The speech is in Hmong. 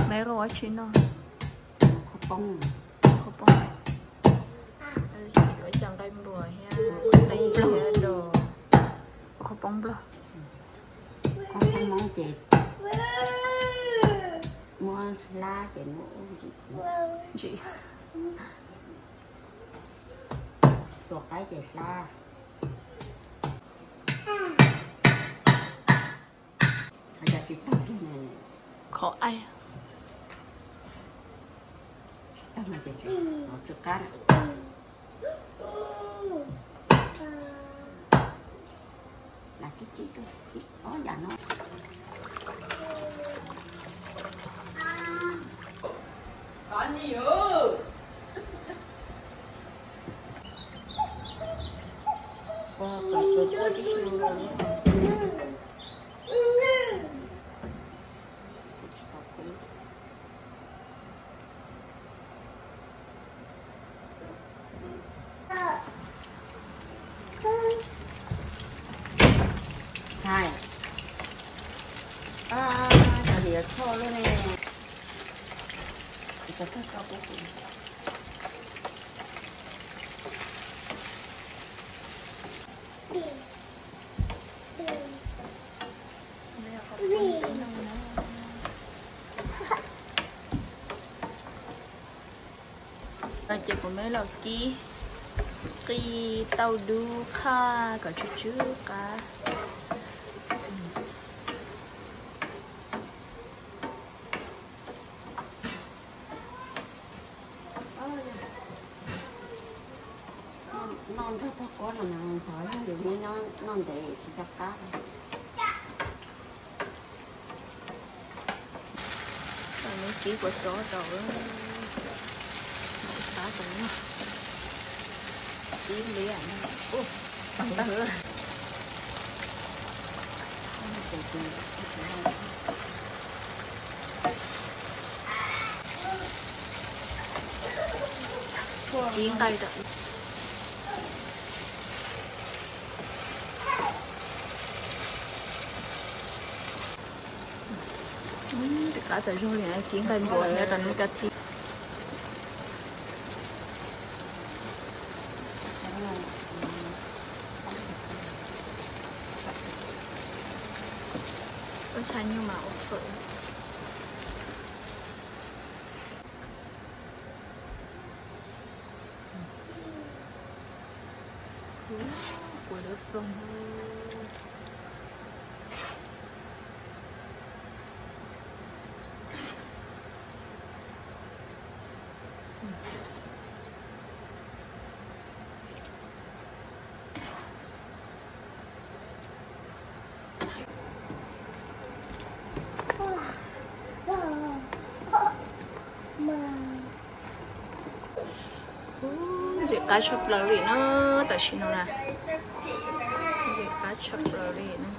Meb ua dab tsi no? Qhov poob. Qhov poob. Ua cov nqaij npua thiab nqaij npua thiab dos. Qhov poob nplog. Qhov poob Hmoob ces muab hlab ces muab ub ntsim. Ntsim. Tua qaib ces hlab. Qhov cov tsis tag kiag ne. Qhov aib. Tsis tag no ces tsis, no tsw qab na. Lam kib kib rau, kib ob yam no. Ua kom kua tib si. Hais, cov niam yuav txhoj lub ne. Ces kuv meb los kib qij tauj dub qhaj kom tsw tsw qab. Noj nrog tog kuab no mas thov yog yus nyob noj ntev tsis tau qab. Neb kib kua txob rau, qab rau no. Kib liab, ua tawg. Kib nqaij rau. Ntxim qab tas zog li, kib nqaij npua nyob rau nub kab tib. Ua txhais nyuj mas ua fawm. Ua dawb paug. Ntxim qab tshaj plaws li no, tam sim no na. Ntxim qab tshaj plaws li no.